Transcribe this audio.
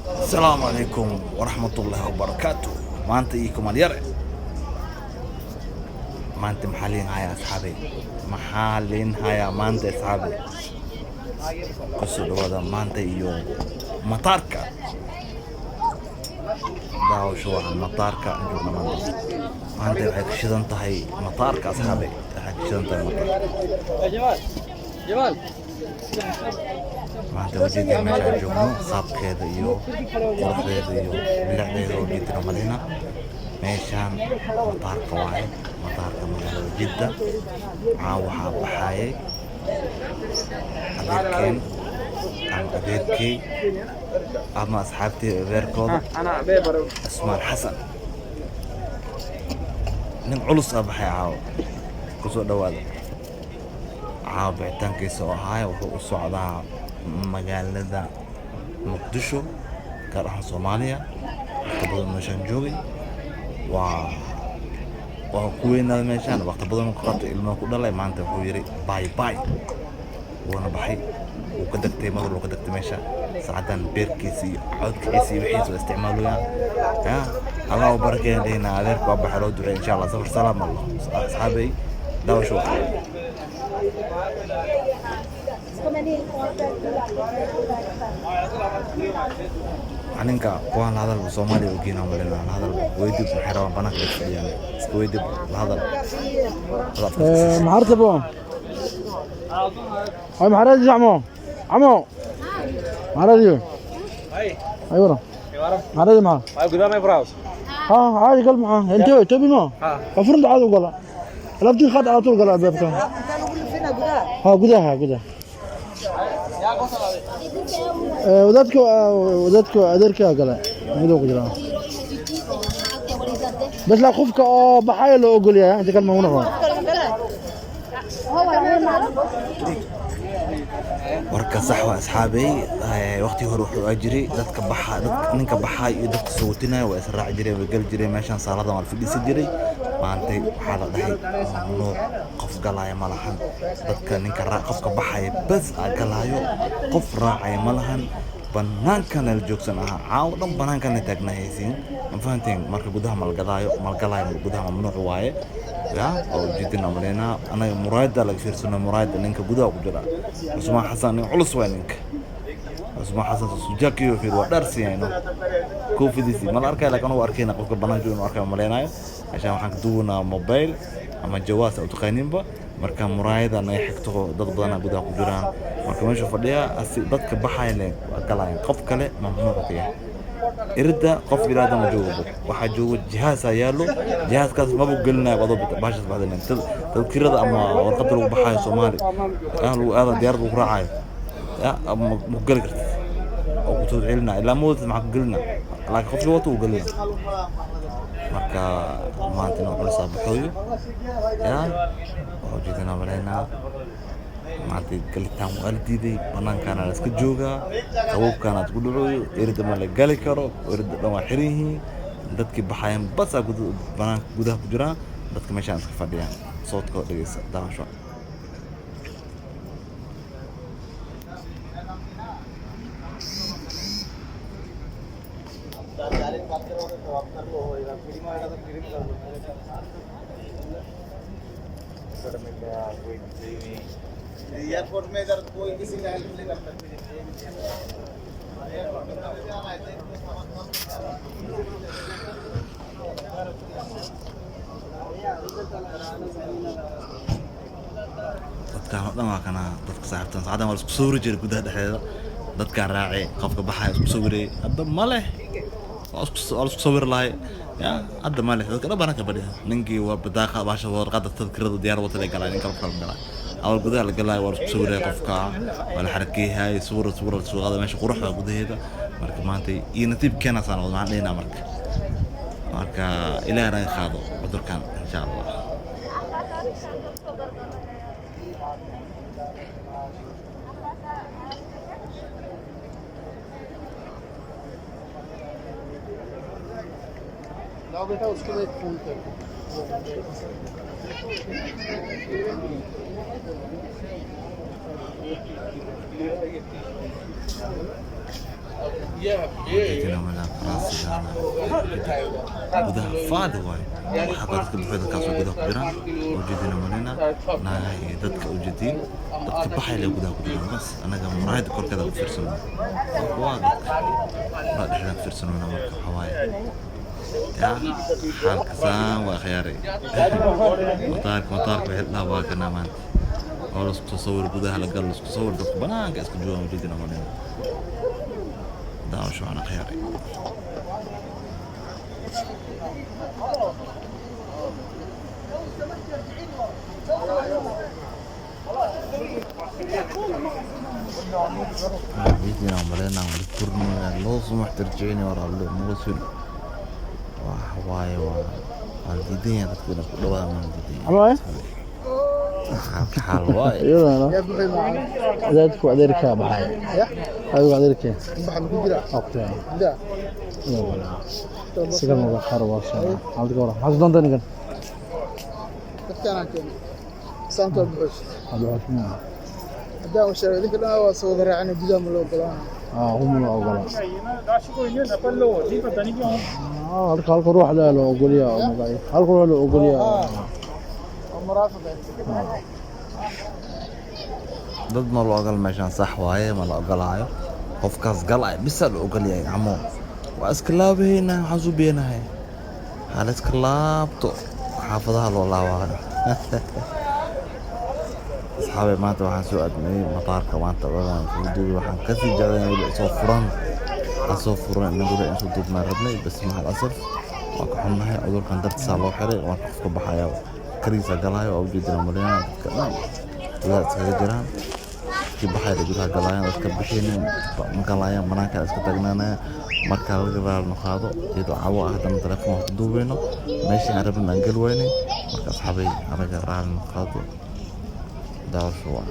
Asalaamu calaykum waraxmatullaahi wabarakaatu. Maanta iyo kumalyare, maanta maxaa liin hayaa, asxaabey? Maxaa liin hayaa maanta, asxaabey? Kusoo dhawaada maanta iyo mataarka. Daawasho wacan. Mataarka aan joogna maanta. Maanta waxay ka shidan tahay mataarka, asxaabey. Waxay ka shidan tahay mataarka. جمال. Maanta ujeedin meesha aan joogno, qaabkeeda iyo quruxdeeda iyo bilicdeeda oo jeedina malina. Meeshaan mataarka waaye, mataarka magaalada Jidda. Caa waxaa baxayay adeerkeen ama adeerkey ama asxaabtii adeerkooda. انا بيبر. Cusmaan Xasan, nin culus aa baxay caawa. Kusoo dhawaada. Caawa bixitaankiisa oo ahaay, wuxuu u socdaa magaalada Muqdisho, gaar ahaan Soomaaliya. Waqti badan meeshaan joogay, waa ku weynaaday meeshaan, waqti badan ku qaatay, ilmaha ku dhalay. Maanta wuxuu yidhi bye bye, wuuna baxay. Wuu ka degtay, mar walba ka degtay meesha. Saacadan beerkiisa iyo codkiisa iyo wixiisa waa isticmaalooyaan. Ya Allah u barakeyn dhehna. Adeerka waa baxay, loo duceey insha Allah. Safar salaam Allah, asxaabay. Daawasho wacan. Ninka kuwaan la hadal, Soomaaliya u geynaa malina. La hadal, weydib. Waxay rabaan banaanka ay fadhiyaan. Iska weydib, la hadal. محرت ابو هاي محرت يا عمو، عمو محرت. ايوه محرت معاه. هاي قدام براوس. ها عادي قلب معاه. انت تبي ما افرض عادي وقلع لابتي خد على طول قلع بابك. ها قداها قداها. ودadka wadadka adeerka gala gudaha ku jira bas la qofka oo baxaya loo ogol yahay, inta kale ma una. Warka sax waa, asxaabey. Waqti hore wuxuu aa jiray dadka baxa, dadka ninka baxay iyo dadka sootinaya waa israaci jireen, way gali jireen meeshan saaladan, waa la fadhiisan jiray. Maantay waxaa la dhahay mamnuuc, qof galaya ma lahan. Dadka ninka qofka baxaya bas aa galaayo, qof raacaya ma lahan. Banaankana la joogsan ahaa, caawo dhan banaankana taagnahaysiin, ma fahanteen? Marka gudaha malgadaayo, malgalaayo gudaha, mamnuuc waaye. Ya oo ujeedin amaleynaa anaga muraayada laga fiirsano, muraayada ninka gudaha ku jira. Cusmaan Xasan nin culus waay. Ninka Cusmaan Xasan sujakiyo fiir, waa dhaarsiiyayno koofidiisi ma la arkaya, laakiin anugu arkayna. Qofka banaanka jooga inuu arkayo maleynayo. Meeshaan waxaan ka duwanaa mobile ama jawaas u taqaaninba. Marka muraayada naga xigto, dad badanaa gudaha ku jiraan. Marka meesha fadhiya asi dadka baxaya le waa galayaan, qof kale mamnuuc ka yahay. Iridda qof bini'aadam ma joogo, waxaa joogo jihaasaa yaallo. Jihaaskaas maba gelinayo adoo bahashaas baxda tadkirada ama warqadda lagu baxaayo Soomaali ah, lagu aada diyaarad lagu raacayo. Ya ma ku geli kartid oo ku soo celinaa ilaa ma wadatid, maxaa ku gelina? Laakiin qofkii wata uu gelina. Marka maanta inuu culusaa baxooyo ya waxaa ujeedinaa malaynaa. Maanta galitaan waa la diiday, banaankaana la iska joogaa, qabowbkaana isku dhacooyo. Erida ma la gali karo, erida dhan waa xiran yihiin. Dadkii baxayan basaa banaanka gudaha ku jiraan, dadka meeshaan iska fadhiyaan. Soodkoo dhegeysa, daawasho. Airport में इधर कोई किसी का हेल्प नहीं कर सकते। Dadkaan oo dhan waa kana dadka saaxiibtan. Saacadan waa la isku sawiri jiray gudaha dhexdeeda, dadkaan raacay, qofka baxaya isku sawirayay. Hadda ma leh. Waa la isku sawiri lahay ya, hadda ma leh. Dadka dhan banaanka fadhiya. Ninkii waa badaaqa bahasha warqadda tadkirada diyaar wata lay galay, nin kale kala galay. Awal gudaha la galay, waa la isku sawiraya qofka, waa la xarakeeyahay, suura suura suuqada meesha qurux waa gudaheeda. Marka maanta iyo nasiibkeena saan wada maxaan dhihinaa. Marka Ilaahay naga qaado cudurkan insha Allah. लाओ बेटा, उसके बाद फोन कर। Ujeedina malaa kuraasigaana gudaha faadi waaye. Waxaa baa dadka buxuu, dadkaas oo gudaha ku jiraan ujeedina malina naagaha iyo dadka ujeediin, dadka baxay le gudaha ku jiraan. Bas anaga muraayada korkeeda ku fiirsanona, waa dadka waa dhexdaan ku fiirsanona. Marka waxaa waaye yaa xaalka saan waa khiyaaray. Mataarka waxay dhahaa waa kana maanta oo la isku soo sawir, gudaha la galo, la isku sawir, dadka banaanka iska joogaan. Ujeedina malina daawasho waana khiyaaray. Ujeedina malina wali furmaya loo sumax tarjicini waraa muqasul waxa waaye waa la diidan yahay dadka inay ku dhawaadaan, waa la diidan yahay. Ama Xaalka xaal waaye. Iyadana adeerku adeerkaa baxay, adigu adeerkee okay isaga wada khayr waa soo halka wara maxaad doontaa ninkan? Dadkaan keenay saamta buxuus. Hada cusmaan. Haddaan u sheegay idinka dhan waa soo wada raacina, gudaha ma loo ogolaanayo. Ah, hum la ogola. Ah, halka ruux laa loo ogolyaa oo magacyo halka ruux loo ogolyaa. Oo muraafiq. Dad ma la ogol meeshaan, sax waaye, ma la ogolaayo. Qofkaas galay bisa la ogol yahay camo. Waa iska laabahaynaa, waxaan suu beenahay hala iska laabto, xaafadaha loo laabaayo. Asxaabay, maanta waxaan soo aadnay mataarka. Maanta badan soo duubay, waxaan kasii jeclay weli soo furan, aan soo furan inagu in soo duubnaan rabnay. Bas macal asaf waa ka xunnahay, cudurkan dartiisaa loo xiray. Marka qofka baxaya kariisa galaayo waa ujeedina malina dadka dhan gudaha iskaga jiraan. Dadkii baxaya gudaha galaayaan, dadka bixinin ma galaayaan, banaanka iska taagnaanaya. Marka laga raali noqaado iyadoo cawo ah, haddana telefoon wax ku duubeyno, meeshii aan rabin aan gali waynay. Marka asxaabay, anaga raali noqaado, daawasho waa.